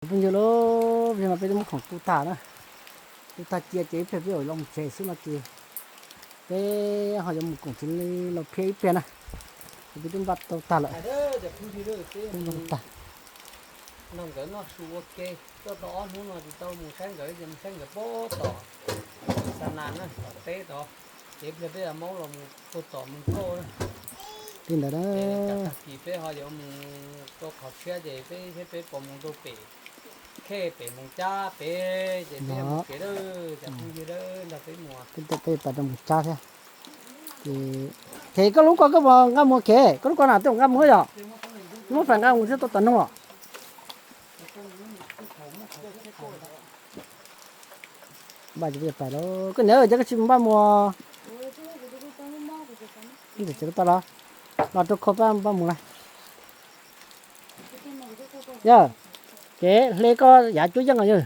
Phooj ywg, lub no peb twb muab khoom tu tag na, tu tag cia ces ib pliag peb yuav los mus tsev xwb no ces peb ho yuav mus koom txiv los phiab ib pliag na, ces peb twb npaj tau tag lawm. Npaj tau tag. Nrog nkawd noj su ua ke, tuaj tau ob hnub no tsis tau mus saib nkawd ces mus saib nkawd puag tom Xas Nas na, tom teb tod, ces ib pliag peb yuav maub los mus puag tom mus kauj na. Li ntawd na. Tag kis peb ho yuav mus rau qhov tshiab ces peb thiab peb puas mus rau pem Khej pem Moos Cab pem ces peb yuav mus tsev lawm, cov phooj ywg, nrog peb mus. Peb pais rau Moos Cab thiab. Ces koj lub ko koj puas nqa mus kev, koj lub ko na twb nqa mus yom? Muab fais nqa mus thiab tau tom noog os. Npaj ces peb pais lawm. Koj niam, cas koj tsis npaj mus? Ntawm tsev koj tau los, los rau khau pab npaj mus lawm. Yog, kev hle koj yav cuab yeej os yog.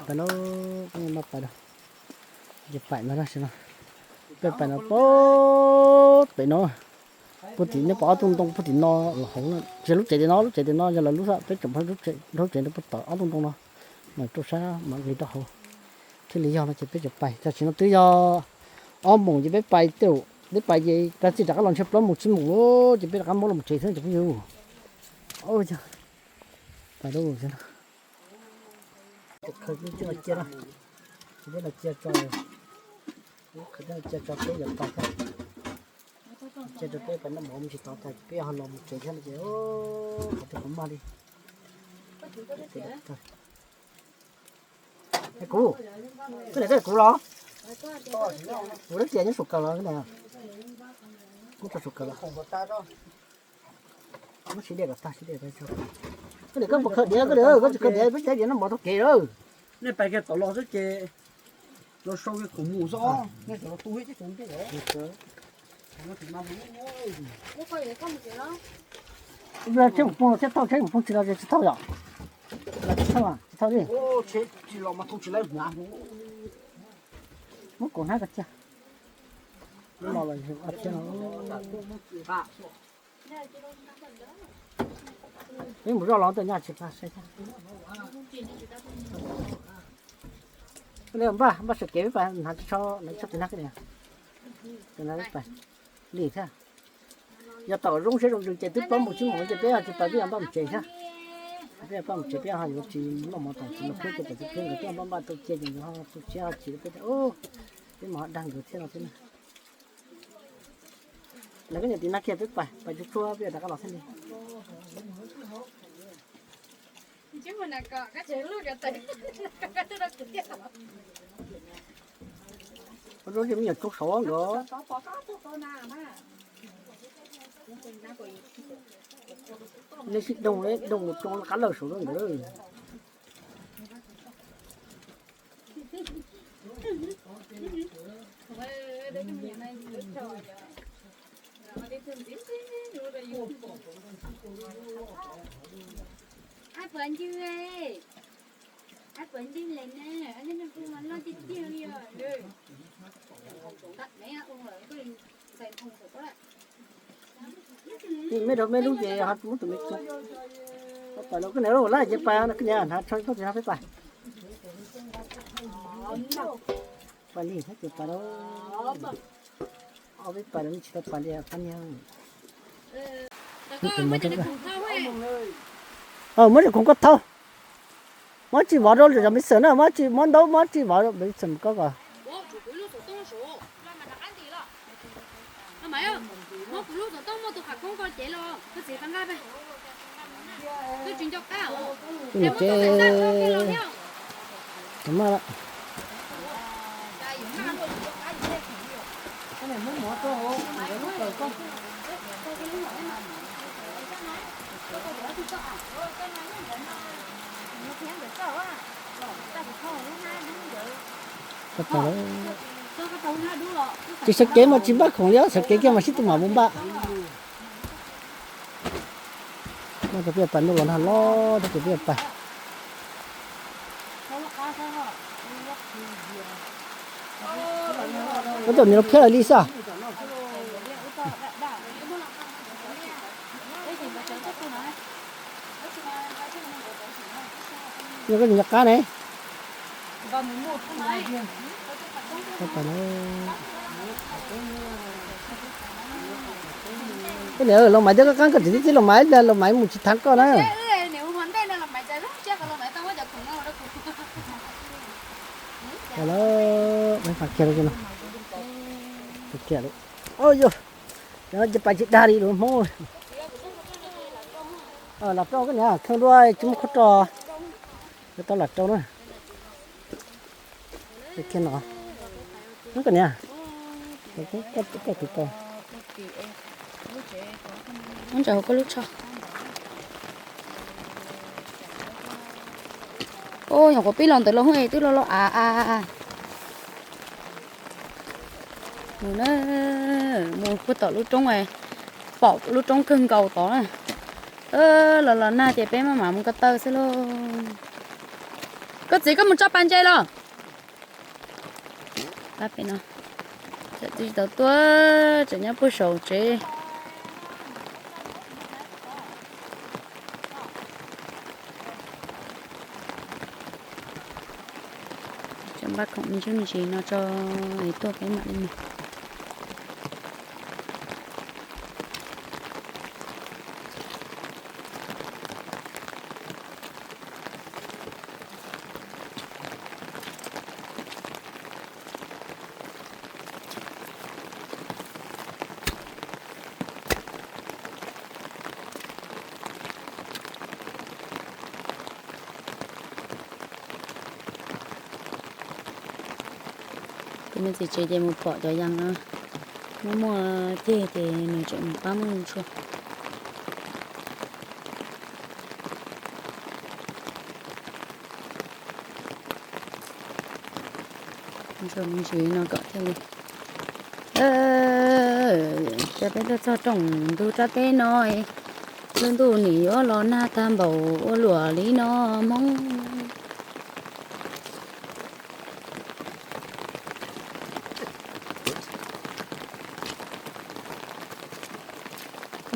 Pais lauj, peb npaj pais lauj. Ces pais no tab sis no, peb pais no puag pem no, puag tim nej pom ob tug ntoo puag tim no los hauv no, tsis yog lub tsev tim no, lub tsev tim no yog lawv lub xwb, peb tseem nrog lub tsev rau puag tom ob tug ntoo no, mas rau sab mas nqis rau hauv. Thiaj li yog no ces peb tseem pais, tam sim no twb yog ob moos ces peb pais tej, peb pais ces kav txij rov qab los ntshe plaub moos tsib moos lawm ces peb rov qab maub los tsev xwb cov phooj ywg. Pais lauj, cia no, cia tso, cia tso peb yuav pais thiab. Cia rau peb pais noj mov me ntsis tod tag peb ho los mus tsev thiab no ces qhov twg qhov maj li. Kuv, koj niam, koj kuv los? Kuv dab tsi nyob saum kawg los, koj niam? Nyob rau saum kawg los. Muab siv dej kom tag, siv dej kom tag. Koj niam, koj puas khaws diav, koj niam, koj tsis khaws diav peb tsev diav noj mov tau kev lawm. Nej pais kiag tom los xwb ces los sau kiag khoom mus xwb os, nej tseem los tu thiab ces tseem ntiag. Tsheb mus poob los thiaj thauj, tsheb mus poob tsis los ces tsis thauj yom? Los tsis thauj, tsis thauj li. Muab kaum hnab ko cia. Lub no los thiab no. Peb mus zoj los ntawm nyaj tsis pab saib thiab. Npaj, npaj sawv kev peb pais hnav tsis tso, hnav tsis tso tus hnab ko niam. Tus hnab peb pais li thiab. Yog tom zoo siab zoo ntsws ces twb plaub moos tsib moos ces peb ho tsis pais, peb yuav npaj mus tsev thiab. Peb yuav npaj mus tsev, peb ho yuav tsis noj mov tom tsis los pliab ces tom tsis pliab nkawd twb npaj npaj rau cia ces nkawd ho tu siab ho chim rau peb tias peb mus ho dag nkawd thiab no thiab na. Lawv koj niam tiv nag kiag peb pais, pais tsuag tsuag peb yuav rov qab los thiab li. Ua lub me nyuam tsoo saud nkawd. Nej sib doog, doog tsoo qab lawm saud nkawd. Mej rau mej lub ces ho muab tus me tso. Pais los koj niam, laj ces pais, koj niam hnav tsho koj tsis hnav peb pais. Pais li thiab ces pais lauj. Ob peb pais los tsis tau pais li qab niag. Muab tsis khoom koj thauj. Muab tsis vov rau cov me xwm na, muab tsis muab ntaub, muab tsis vov rau me xwm koj ko. Tus niam tsev, tus maj lawm. Tsis sawv kev mas tsis npaj khoom li, sawv kev kiag mas sib tw mam mus npaj. Noj tas peb pais, ntuj los nag los tas ces peb pais. Cov niag los phiab lawm li xwb. Yog koj niam qab ne. Koj niam, los Maiv thiab koj qab koj txiv tib txib los Maiv, los Maiv mus tsis thab koj na. Ua yog, ces pais tsis dag li lus Hmoob. Lam rau koj niam, kheej dua tsis muaj khaub roj, yuav tau lam rau na. Koj niam, koj tus tau. Ntsaws hauv koj lub tsho. Nyuam qhuav pib los ntawd los hwj twb los los av av. Mus na, mus puag tom lub roob, pom lub roob kawg nkaus tod na. Los los nag ces peb maj mam mus ko taw xwb lauj. Koj txiv, koj mus tso pas ntses los. Pab pem no, tseem tsis tau tuaj, tseem nyob puag saum tsev. Tseem npaj khoom me ntsis me ntsis no tso es tuaj peb mam li mus. Tus me txiv tsev ces mus pom cov yas no muaj muaj ceg ces nws tseem mus pab muaj tshuaj. Ntsuag me ntsis no kom thiaj li. Ces peb tuaj txog rooj ntug rab teb no, lub ntuj nim yuav los nag tag npaum ua luam li no Hmoob.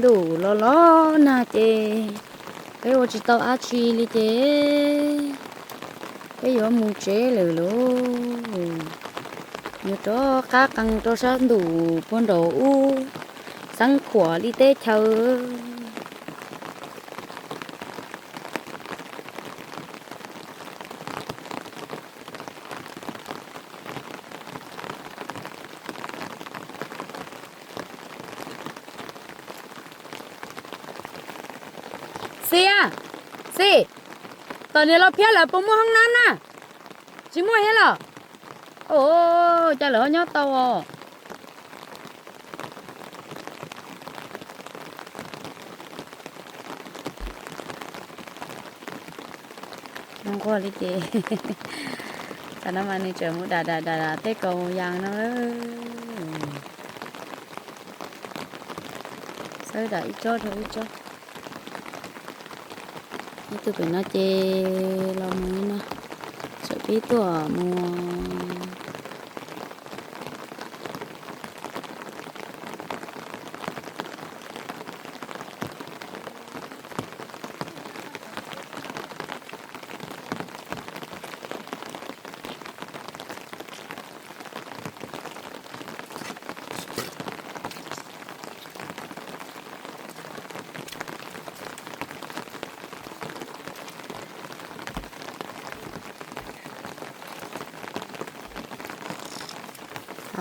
Ntuj los los nag ces peb ua tsis tau dab tsi li ces peb yuav mus tsev lawm lauj. Yuav rov qab qees rau sab ntuj puag nraum ub, xeeb khuam li teb chaws. Xis, Xis, tom niam los phiab lawm puas muaj hoob nab na? Tsis muaj thiab los? Cas lawv ho nyob tau os? Zoo nquag li ces, tam no mas nws tseem mus dam dam dam tej kaus yas no. Xawb dam ib tsob rau ib tsob. Ib tug pem no ces los mus li no, txawm pib tuaj mus.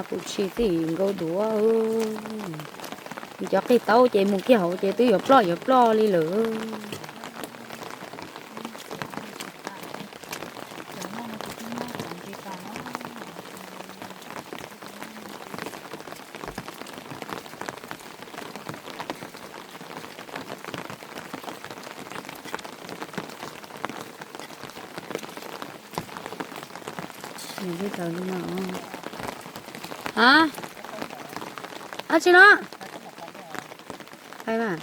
Ab, puv tshis txij nkauj duav. Cov qig taub ces mus kiag hauv ces twb yuav ploj yuav ploj li lawm. Hais li ntawd li no. Hais tsi no? Hais mas.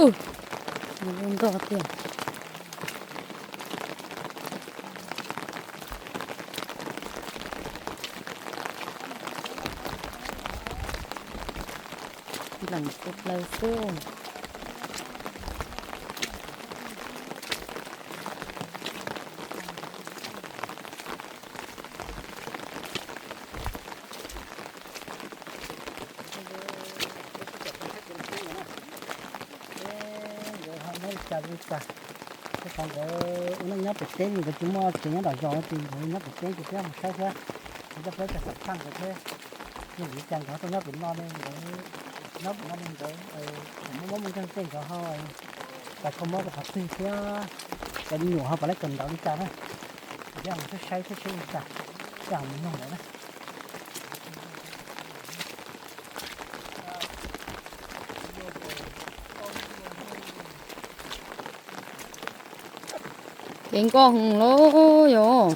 Ub, zoo ntog tiag. Nplees plaws xwb. Nkawd ho nyob li cas li cas? Tej qhov nkawd ua neej nyob pem teb, nkawd tsis muaj tsev nyob tom zos ces nkawd nyob pem teb ces peb mus saib thiab. Nkawd coj peb cov xav phaj nkawd thiab, yog li cas nkawd ho tuaj nyob pem no ne, nkawd nyob pem no ne nkawd muaj mob muaj nkeeg tej nkawd ho tas kho mob rau qhov twg thiab, cov me nyuam ho puas laib kawm ntawv li cas na. Thiab mus saib saib thiab seb li cas, thiab mus nug ntawd na. Kev nkoj heev lawm yog.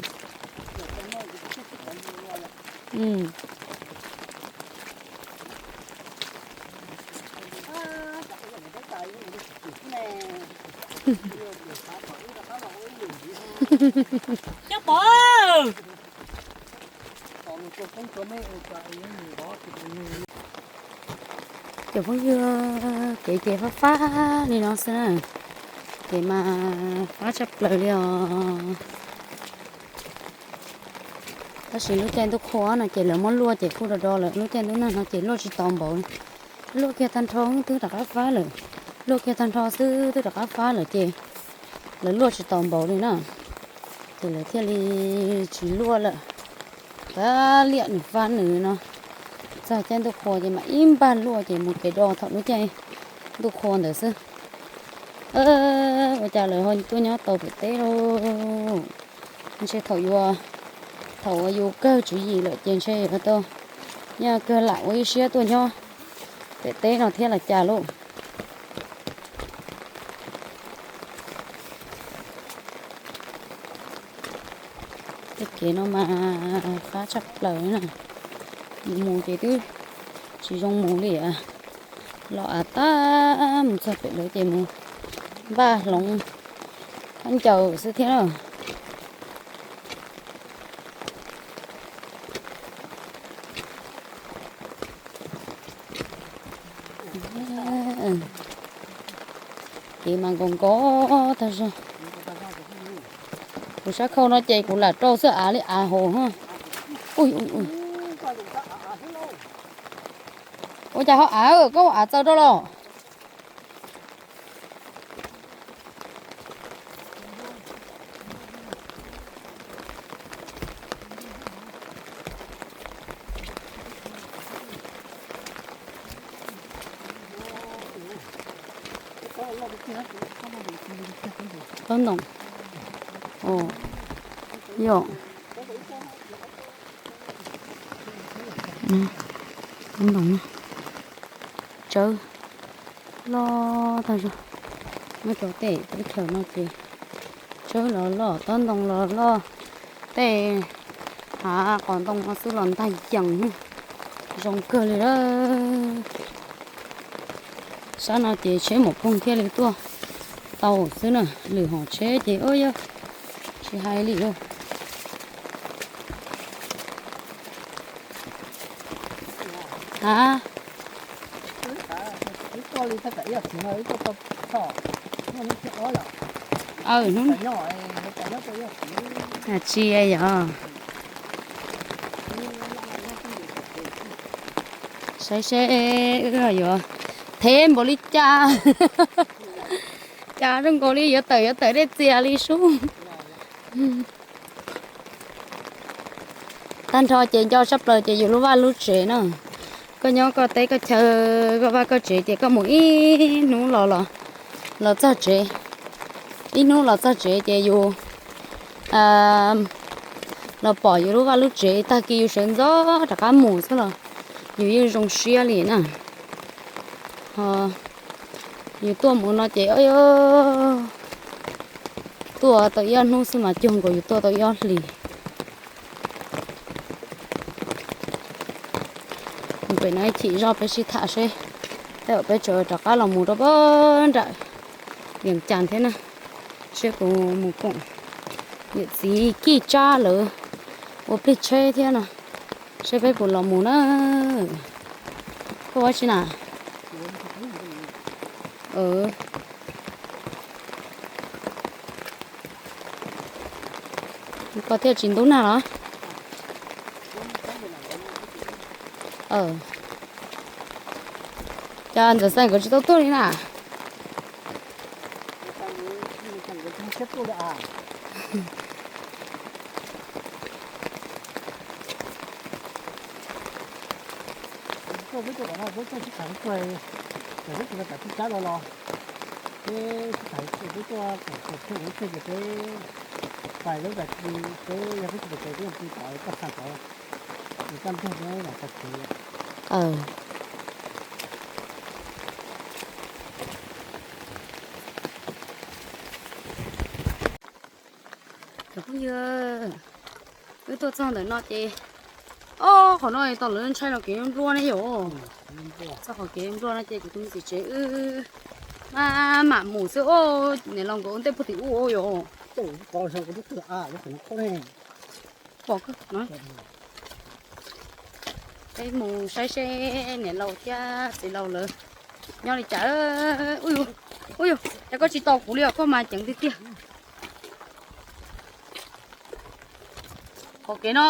Cov phooj ywg, kev ces fab fab li no xwb na, kev mas fab tshaj plaws li os. Tab sis lub caij ntuj qhua no ces lawv muab luaj ces kuj do do lawm, lub caij ntuj nag no ces luaj tsis tau npaum li. Luaj kiag tag nrho twb rov qab fab lawm, luaj kiag tag nrho xwb twb rov qab fab lawm ces lawv luaj tsis tau npaum li na. Ces lawv thiaj li tsis luaj lawm. Kav liam nws fab nws no, txog caij ntuj qhua ces mam ib npag luaj ces mus kev do thaum lub caij ntuj qhua ntawd xwb. Ua cas lawv ho tuaj nyob tau pem teb lauj? Ntshe thaum yuav, thaum uas yus kawg tswv yim lawm ces ntshe yuav tau nyob kawg lam ua ib siab tuaj nyob pem teb no thiab los cas lauj. Tej kev no mas fab tshaj plaws na. Mus mus ces twb tsis zoo mus li. Los av tag mus txog pem lawv ces mus npaj hloov khaub ncaws xwb thiab na. Kev mas nkaus nkaus tag zog. Kuv sab khau no ces kuv lam rau xwb av li av hauv. Ua cas ho av, koj ua av txaws rau los? Tob ntoo. Yog. Tob ntoo. Tsawb loj tag zog. Nyob rau tej teb chaws no ces tsawb los loj, tob ntoo los loj, tej hav qos ntoo no xwb los ntag yees, zoo kawg li lawm. Sab no ces tsheb maum phoog thiaj li tuaj tau xwb na, lwm hom tsheb ces ua yog tsis hais li lauj. A, aw, hnub, a, tsis yog. Saib seb wb yuav thev npaum li cas. Cas zoo nkaus li yuav tawm yuav tawm dej txias li sub. Tag nrho ces nco tshaj plaws ces yus lub vaj lub tsev na. Koj nyob koj teb koj chaw, koj vaj koj tsev ces koj mus ib hnub los los, los txog tsev, ib hnub los txog tsev ces yus los pom yus lub vaj lub tsev, tag kis yus sawv ntxov rov qab mus xwb los yus yeej zoo siab li na. Ho yus tuaj mus no ces tuaj tau ib ob hnub xwb mas cuag nkaus yus tuaj tau ib ob hlis. Mus pem no ib chim zoj peb sib tham seb Peb tseem rov qab los mus rau pab nram Vias Cas thiab na, seb kuv mus koom niam txiv Kij Tsab lawv ua plig tsheb thiab no, seb peb puas los mus na. Koj ua tsi na? Koj thiaj tsis ntub nag los? Cas Ntxawm Xais nkawd tsis tau tuaj li na? Cov phooj ywg, wb tuaj txog ntawm no ces, o, qhov no tau lawv ntshai los kev nplua ne yom. Txog qhov kev nplua no ces kuv tus me txiv tsev wb maj mam mus xwb. O, niam laus nkawd ua ntej puag tim ub yom. Peb mus saib seb niam laus thiab txiv laus lawv nyob li cas. Ub yus, ub yus, cas koj tsis tos kuv li os, koj mas ceev tiag tiag. Qhov kev no,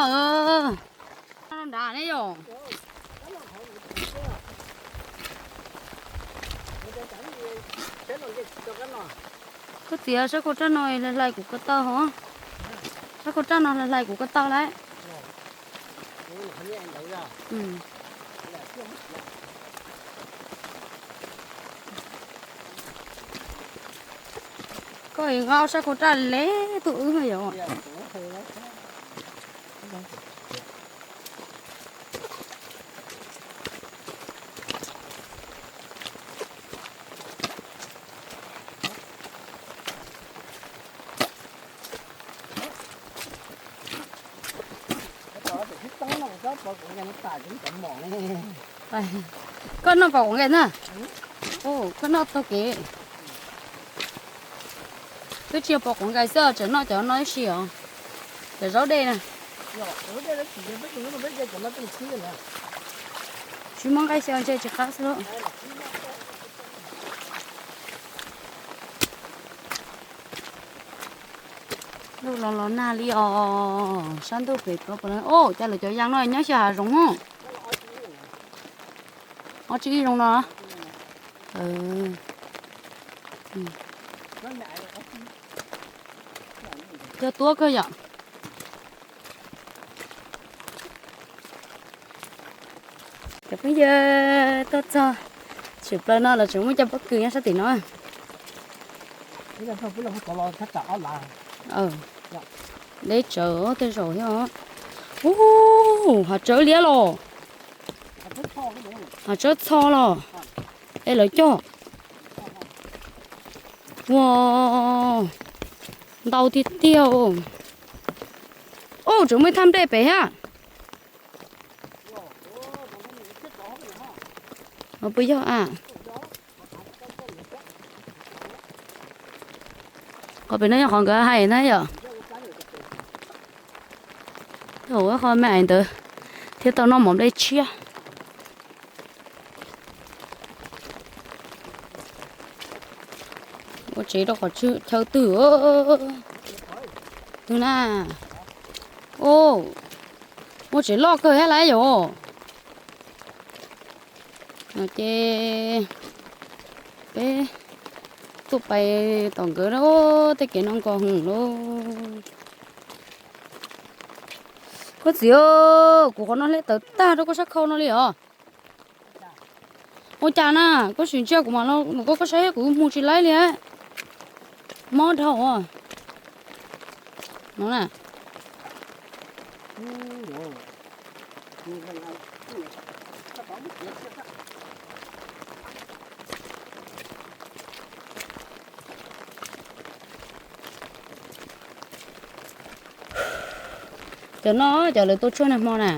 nrad ne yom. Koj txiv, sab khau raj no hlais hlais kuv ko taw hov. Sab khau raj no hlais hlais kuv ko taw lawm. Koj nqa sab khau raj le tuaj wb yom. Koj noj pom quav nkaus na. Koj noj taug kev. Twb tsis yog pom quav nkaus xwb, tseem noj cov no ib si os. Cov zaub dej na. Tsis muaj nqaij xyaw ntshe tsis qab xwb lauj. Ntuj los los nag li os, sab ntuj pem plaws. O, cas lawv cov yas no nyob xyaw hav zoov. Ob tsi ib zoo no. Cog tuab kawg yom. Cov phooj ywg, tuaj txog tshwm plaws no los tseem muaj cov pob kws nyob sab tim no. Deb tsawv tej zaum thiab. Ub, hav tsawb liab los. Hav tsawb txho los. Es lawv cog. Ua, ntau tiag tiag. Ub, tseem muaj ib thaj nplej pem thiab. Puas yog a? Qhov pem no yog qhov nkawd hais na yom. Qhov me ais ntawd thiaj tau noj mov nplej tshiab. Ua tsev rau qhov chaw twg? Twg na? O, ua tsev loj kawg thiab lawm yom. No ces peb tuaj pais tom nkawd, tej kev no nkos heev lauj. Koj txiv, kuv qhov no hle tawv tag rau koj sab khau no li os. Ua cas na, koj sim ntsia kuv mam los, koj saib kuv mus tsis laib li. Mob dhau os. No na. Cov no cov lawv tua tshuaj nag hmo na.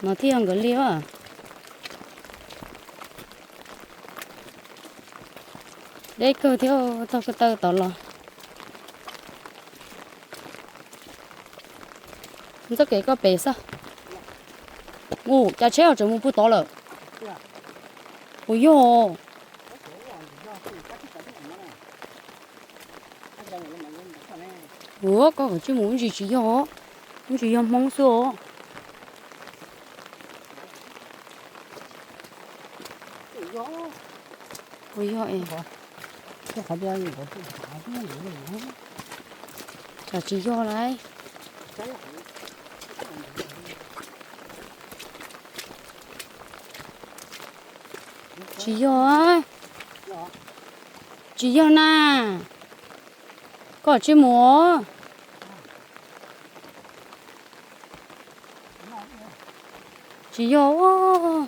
No thiaj yog nkawd liaj. Deb kawg thiab, taug ko taw tod los. Txoj kev koj pem xwb. Mus cas tsheb ho tseem mus puag tod lawm. Ua yog. Ua koj kom tsis mus ib ntsis tsis yog, ib ntsis yog Hmoob xwb os. Ua yog es. Tsam tsis yog lauj. Tsis yog, tsis yog na. Koj tsis mus. Tsis yog.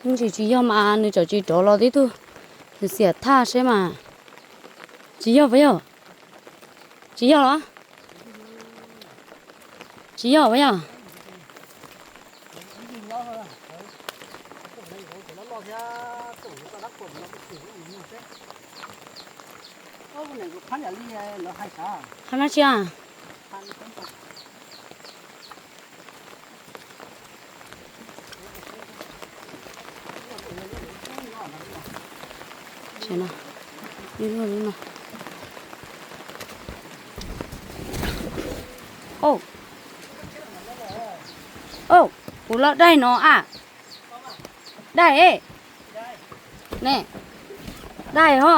Ntsis tsis yog mas nws tseem tsis rov los tib tug, nws xiam thaj seb mas. Tsis yog puas yog? Tsis yog los? Tsis yog puas yog? Qhov no tsis yog? Au, kuv los daig no a. Daig, ne, daig ho.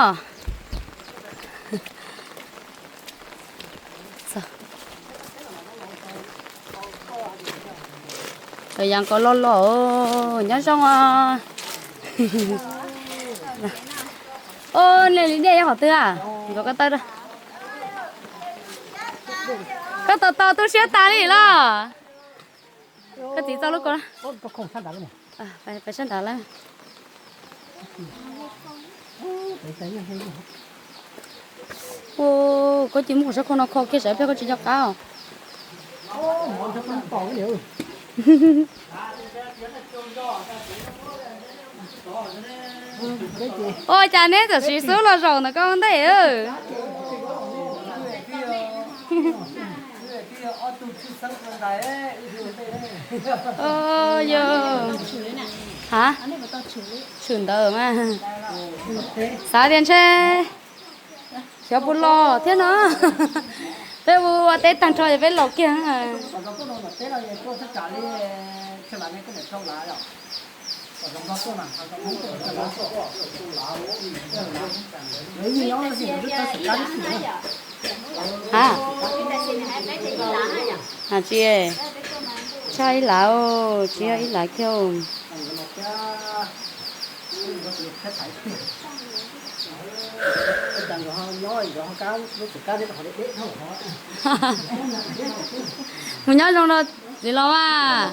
Cov yas ko loj loj, nyob zoo os. Au, nej li dej nyob qhov twg a? Nkawd ko taw, koj tos tos tu siab tas li los. Koj txiv txoj lub ko, pais sab nrad lawm. Koj cia muab kuv sab khau no kho kiag saib pliag koj tsis nco qab os. Ua cas neb txawm siv xub los zaum ntawm koj ntej? Yog, ha, tshwm ntawd mas. Xav tias ntshe xyov puas los thiab no. Peb ua teb tag nrho ces peb los kiag. Ha, ha tsis, tshaj ib lav, tsis yog ib lav kiag. Mus nyob zoo no li los mas.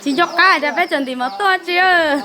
Tsis nco qab tias peb tseem ntim mov tuaj tsis.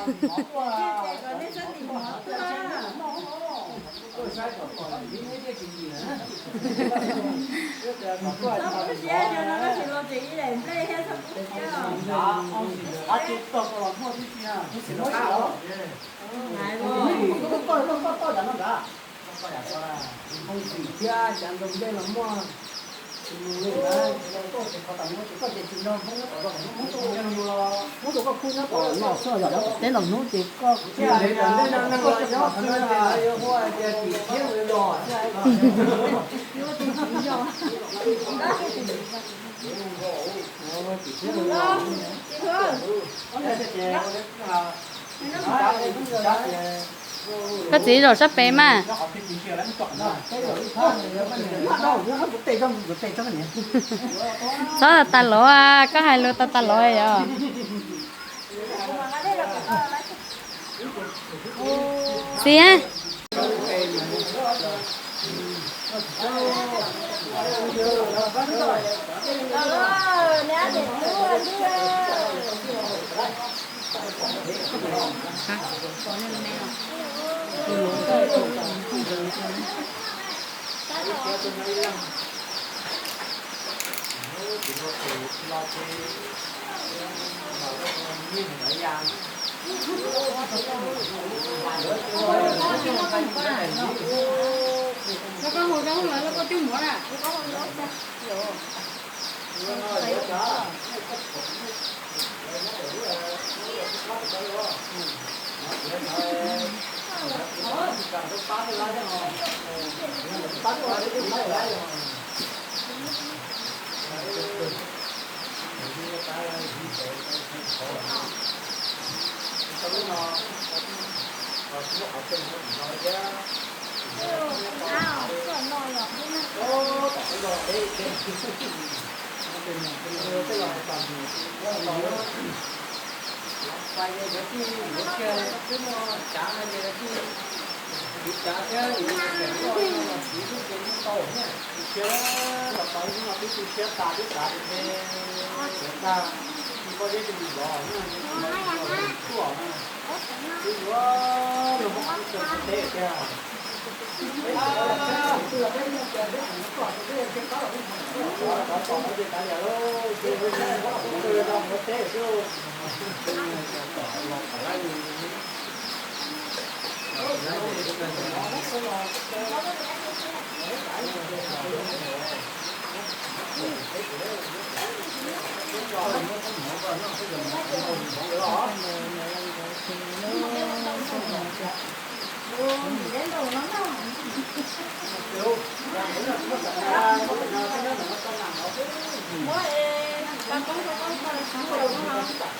Koj txiv zaum sab pem mas. Txhob tas tas lov, koj hais lus tas tas lov yog. Txiv,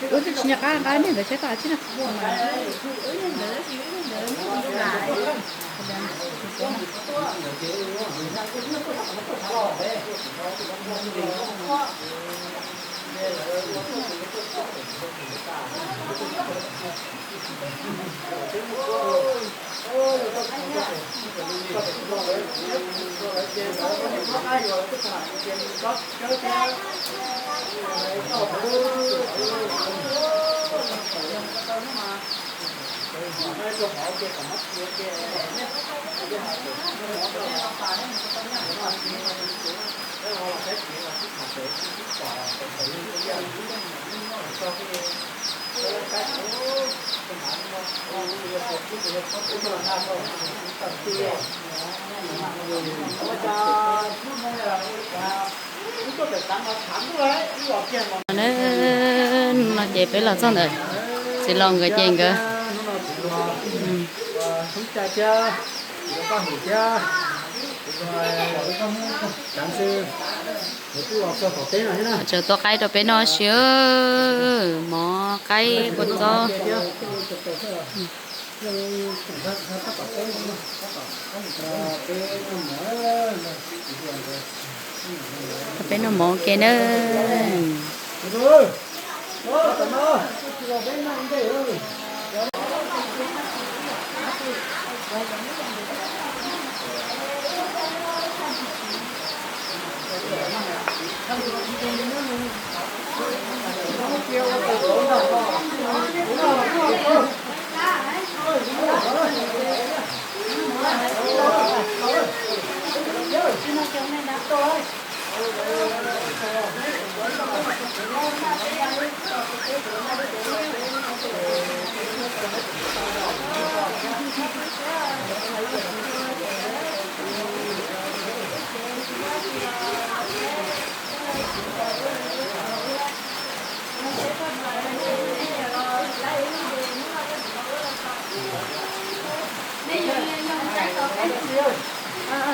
Wb twb tsis nco qab nqa niag ntawd tshiab tau tsib na. No ces peb los txog ntawm txiv laus nkawd ces nkawd tseem tua qaib rau peb noj si, mov qaib kua txob. Peb noj mov ke na.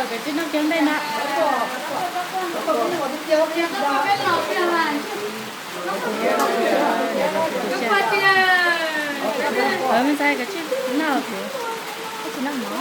Koj tsis noj kiag ntej na. Me ntxhais, koj tsis noj, koj tsis noj mov.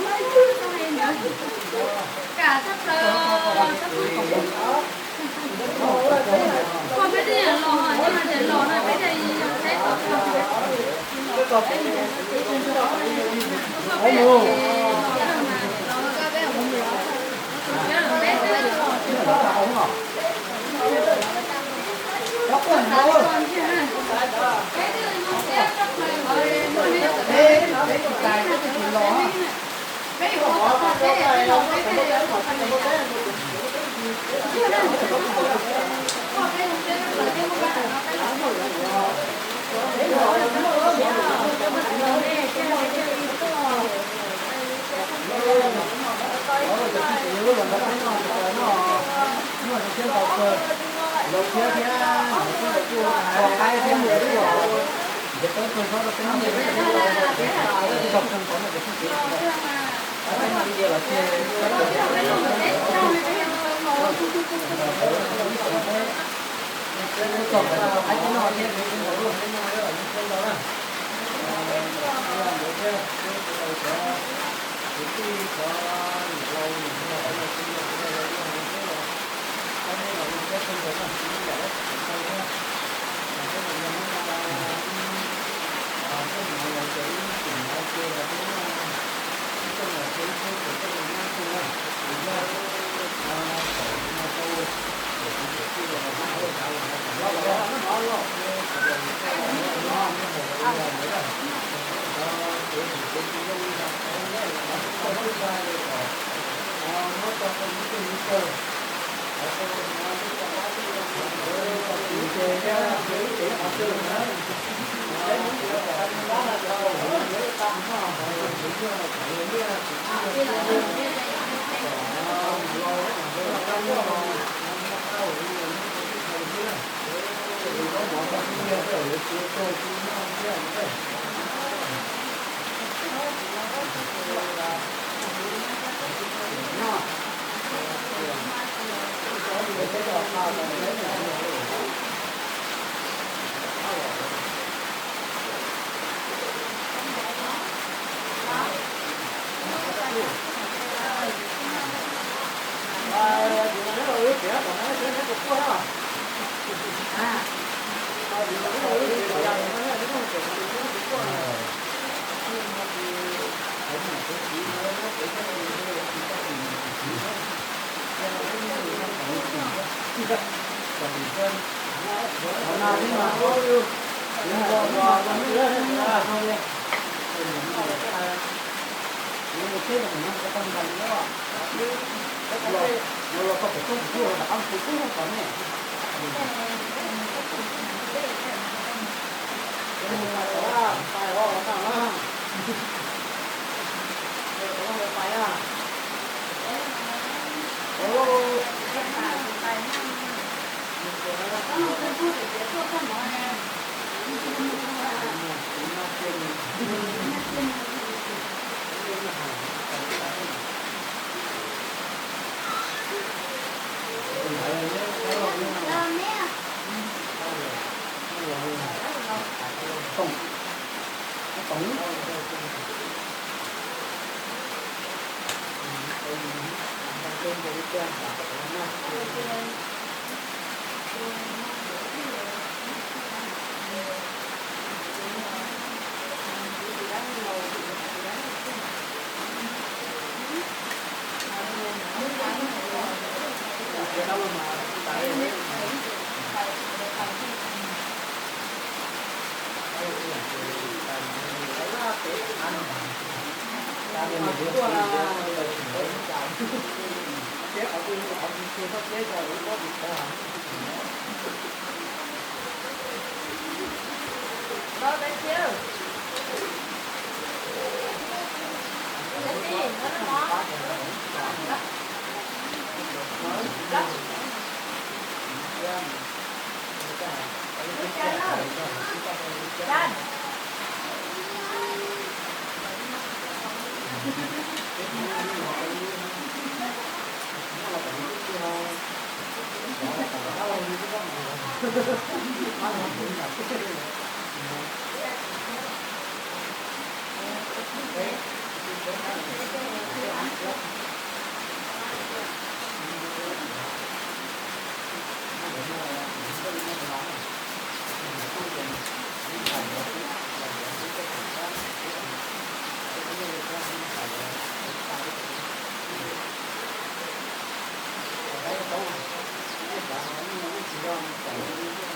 Tsis zoo, tsis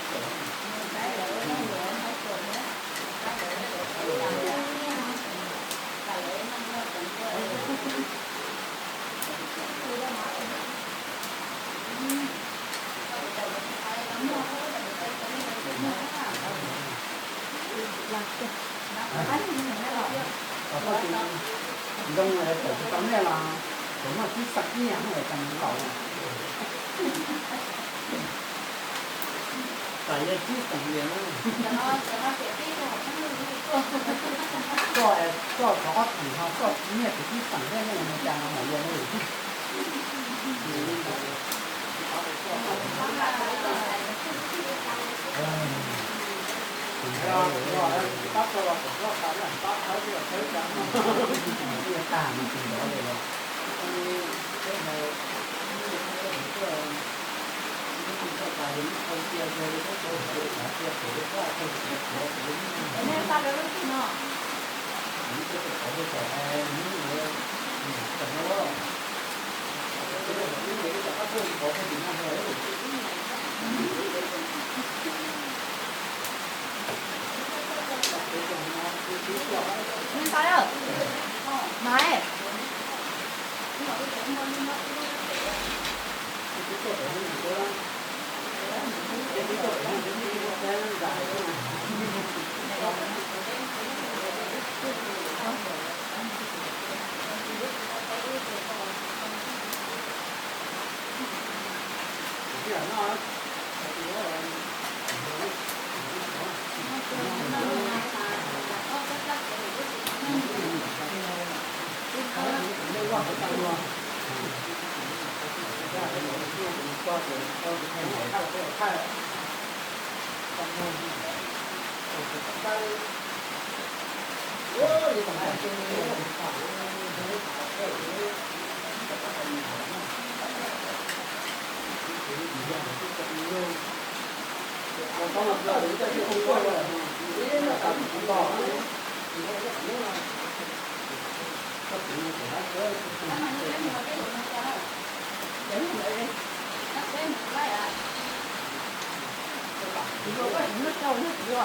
zoo. Ntoo tawm tsis tau nej los, thaum muaj tib xeem ib yam muaj tau ntau. Tam yog tib xeem li na. Koj, koj thov ob tim ho koj nyiaj tsis tib xeem thiab nej mus cas no mam li.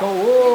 Kau.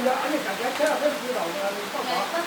Ntuj tuaj pheej de tsheb los daj neb cov tsheb hauv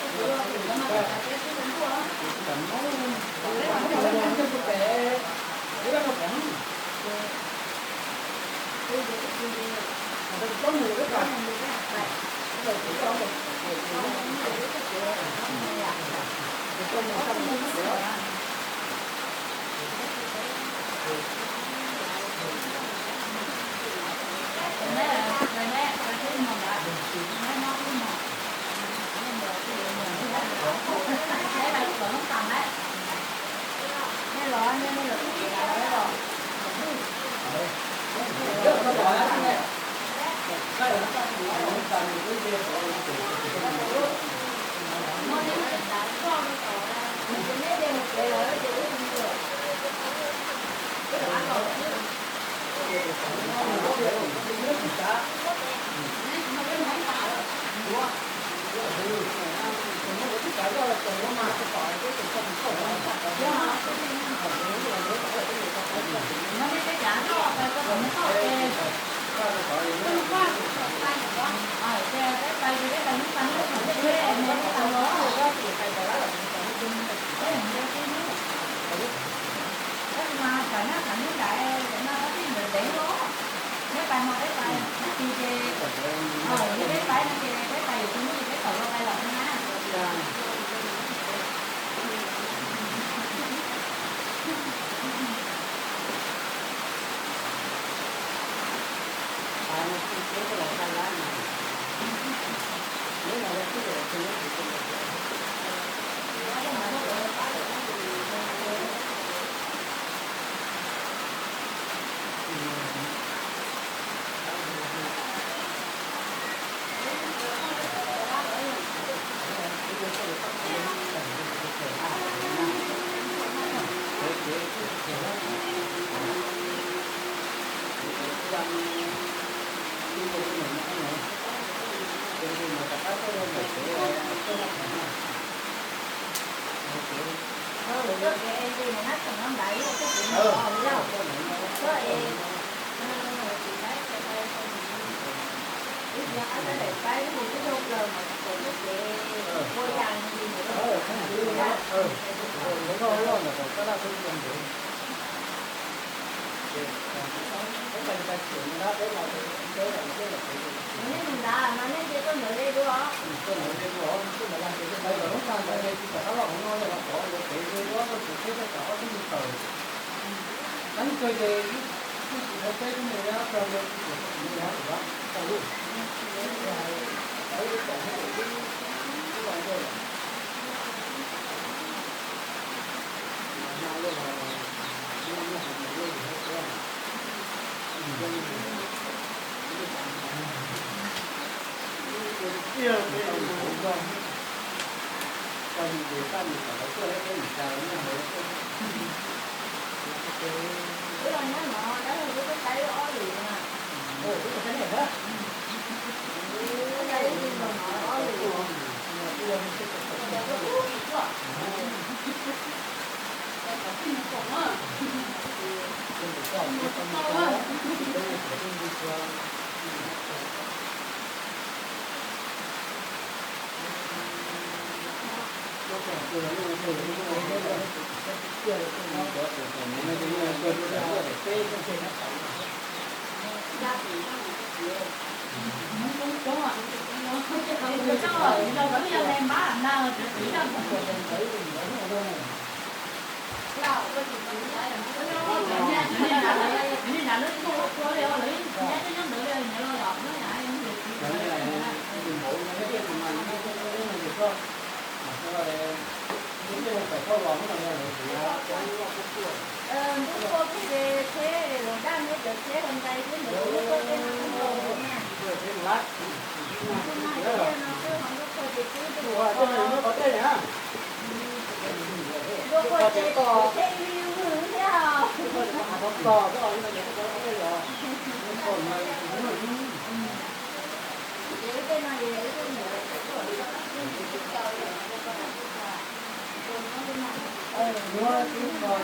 ntais thiab ntawd, neb tuaj tej no kuj nkaus na. Tej no xwb ho ntuj tuaj ces twb tej no, ntuj tuaj ces tsheb ib vij vwg thiab. Ces wb tej no es wb tej nyuam tseem tuaj,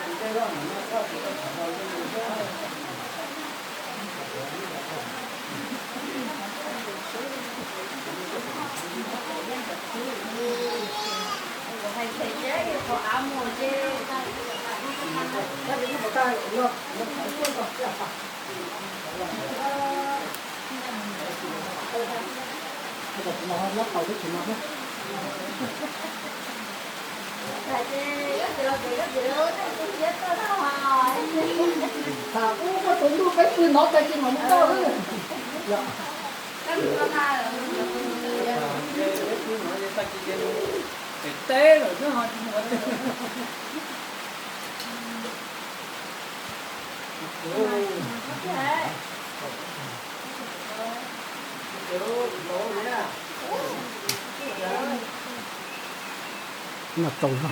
Noj tsau no.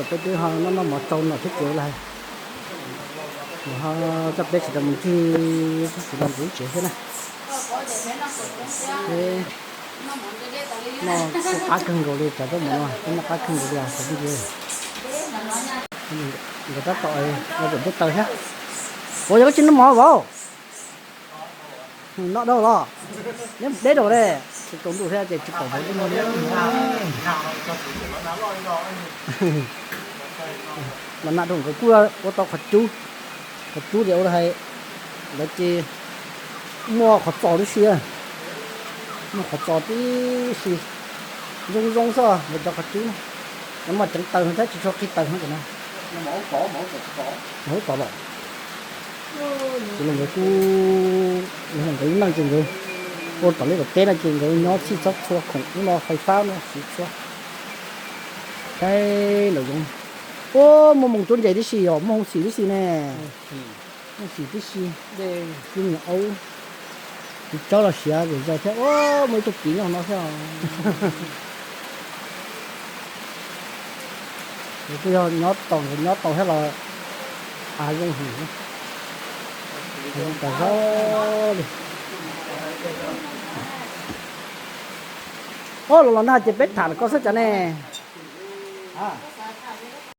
Peb twb ho noj noj mov tsau no thiab ces ua li, ho coj peb sawv daws mus ncig sawv daws mus lub tsev thiab na. Noj qab kawg nkaus li, cov zaub mov no peb noj qab kawg nkaus li os cov phooj ywg. Nkawd tab tom ua npawm ntiab taw thiab. Ua yog koj tsis noj mov vauv? Noj dab los? Neb mus deb rau ne, tsis tau ntuj thiab ces tsis pom vauv deb no. Los nag rau nkawd kuj ua tau qhov cub, qhov cub ces ua li hais, lawv ces muaj qhov txos tib si, muaj qhov txos tib si, zoo zoo xwb lawv cov qhov cub. Lawv muaj ceev taws thiab tsis tshua qhib taws no ces no. Mas ub txos los, ces los nkawd kuj, nkawd lub neej ces nkawd ua tom lub tom teb no ces nkawd nyob txhij txhob txhua khoom ub no fais fab no siv txhua. Saib lawv zoo, ua muaj moos cuab nce tib si os, muaj hoo xim tib si ne. Hoo xim tib si, dej tib me aub, tiv tsob los siav zom zaws thiab, ua muaj ib tug piv nyob no thiab. Kuj yog nyob tau, nyob tau thiab los av zoo heev, zoo tas zog li. Ua los los nag ces peb tham koj xwb cas ne.